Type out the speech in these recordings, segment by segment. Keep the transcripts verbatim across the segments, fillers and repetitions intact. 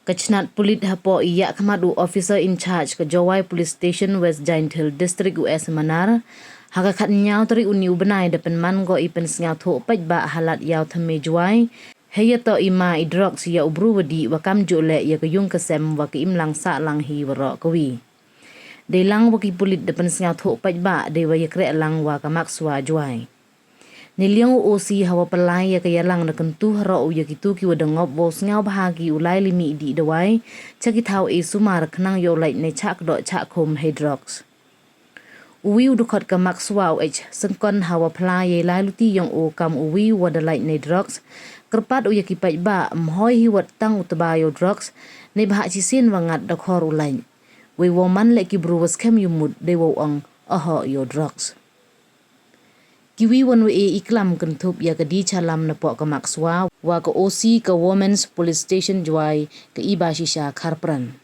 Ka chnat pulit hapoh i yakhmat u Officer in Charge ka Jowai Police Station, West Jaiñtia Hills District, u S Manar, ha ka khatynñiaw tarik uni u bnai da pynman ko i pynsñiawthooh paidbah ha Lad Iawthymme, Jowai, heiyatoh i ma i drugs ya u bru wa dih wa kamjooh leh ya ka yung ka sem wa ka imlang sahlang hi waroh kawi. Deilang wa ki pulit da pynsñiawthooh paidbah deiwa yakrehlang wa ka Makswa, Jowai. Neiliang u O C hawa pynlai ya ka yalang da kyntu haroh u ya kitu kiwa da ngop wow sñiawbha ki u lai li mih dih dawai cha ki thaw e sumar khnang yow lait ne chah kdoh chah khum hei drugs. Uwi u dkhot ka Makswa, u H Syngkon, hawa phla yei lai luti yong u kam uwi wa da lait ne drugs, kyrpad u ya ki paidbah ym hoi hi wat tang u tba yow drugs, neibhah chisien wa ngat da khor u lait. Wei wow man leh ki bru wa skhem yumut deiwow ong oho yow drugs. Kiwi won wa e i klam kynthup ya ka D. Chalam napoh ka Makswa wa ka O C ka Women's Police Station Jowai, ka Ibashisha Kharpran.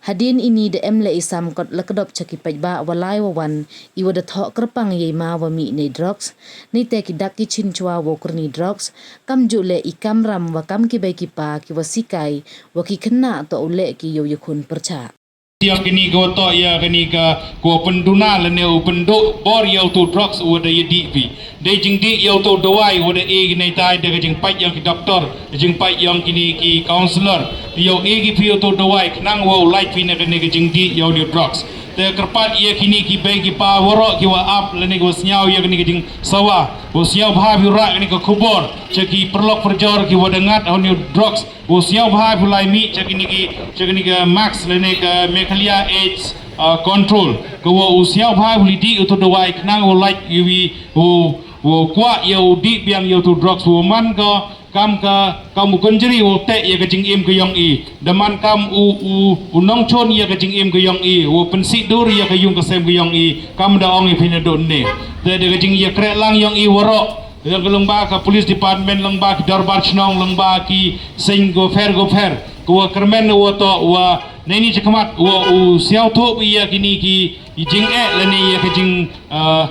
Hadien ini da em leh i samkot la kdop cha ki paidbah wa lai wa wan iwa da thoh kyrpang yei ma wa mih ne drugs, neite ki dak ki chin chwa wow kyrni drugs, kamjooh leh i kamram wa kam ki bei ki pa kiwa sikai wa ki khynnah toh u leh ki yow yakhun pyrchah. Yong kini ka wa toh ya kani ka ko pynduna lane u pynduh bor ya utu drugs wa da ya dih phi. Dei jingdih ya utu dawai wa da e ki neitai da ka jingpait yong ki doktor, jingpait yong kini ki counsellor. Yow e ki phi utu dawai khnang wow lait phi na kani ka jingdih ya utu drugs. Te kyrpad ya kini ki bei ki pa waroh kiwa ap lane kiwa sñiaw ya kani ka jingsawa, wow sñiawbha phi u rah kani ka khubor cha ki pyrlok pyrjor kiwa da ngat ha utu drugs. Wow sñiawbha phi u lai mih cha kini ki, cha kini ka max lane ka Meghalaya AIDS, ah, control. Ka wow sñiawbha phi u lai dih utu dawai khnang wow lait ya wi, wow, wow kwah ya u dih biang ya utu drugs, wow man ka kam ka, kam u kynjri wow teh ya ka jingim ka yong i. Da man kam u, u, u nongchon ya ka jingim ka yong i, wow pynsih dur ya ka yung ka sem ka yong i, kam da ong i phi nadooh ne. Te da ka jingyakrehlang yong i waroh, yong ka lyngba ka police department, lyngba ki dorbar chnong, lyngba ki seng gopher gopher, ka wa kyrmen wa toh wa neini chakhmat wa u sñiawthooh ya kini ki jingeh lane ya ka jing, ah,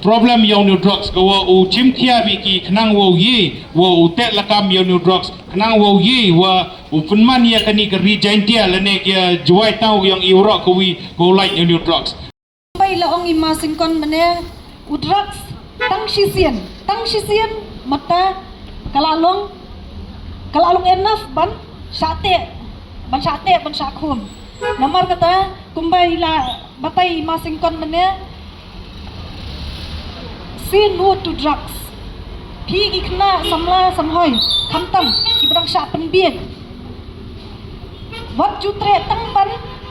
problem yong utu drugs, ka wa u chimkhia phi ki khnang wow ye, wow teh lakam yong utu drugs, khnang wow ye wa u pynman ya kani ka ri Jaiñtia lane ka Jowai taw yong i waroh kawi ka wow lait yong utu drugs. Bai la ong i ma Syngkon mane u drugs tang shisien, tang shisien mata ka la long, ka la long enough ban shah teh, ban shah teh, ban shah khum. Namar kata kumba i la batai i ma Syngkon mane, say no to drugs. Phi ki khynnah samla samhoi, khamtam kiba dang shah pynbiej, wat ju treh tang ban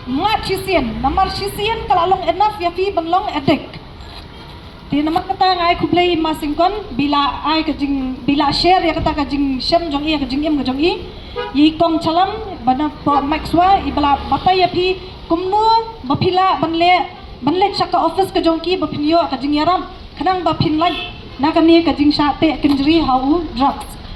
ngat shisien, namar shisien ka la long enough ya phi ban long addict. Te namar kata nga ai khublei i ma Syngkon, bi la ai ka jing, bi la share ya kata ka jingshem jong i, ya ka jingim ka jong i. I kong Chalam, ba napoh Makswa, iba la batai ya phi kumno ba phi lah ban leh, ban leit sha ka office ka jong ki ba phin yoh ka jingyarap khnang ba phin lait na kani ka jingshah teh kynjri ha u drugs.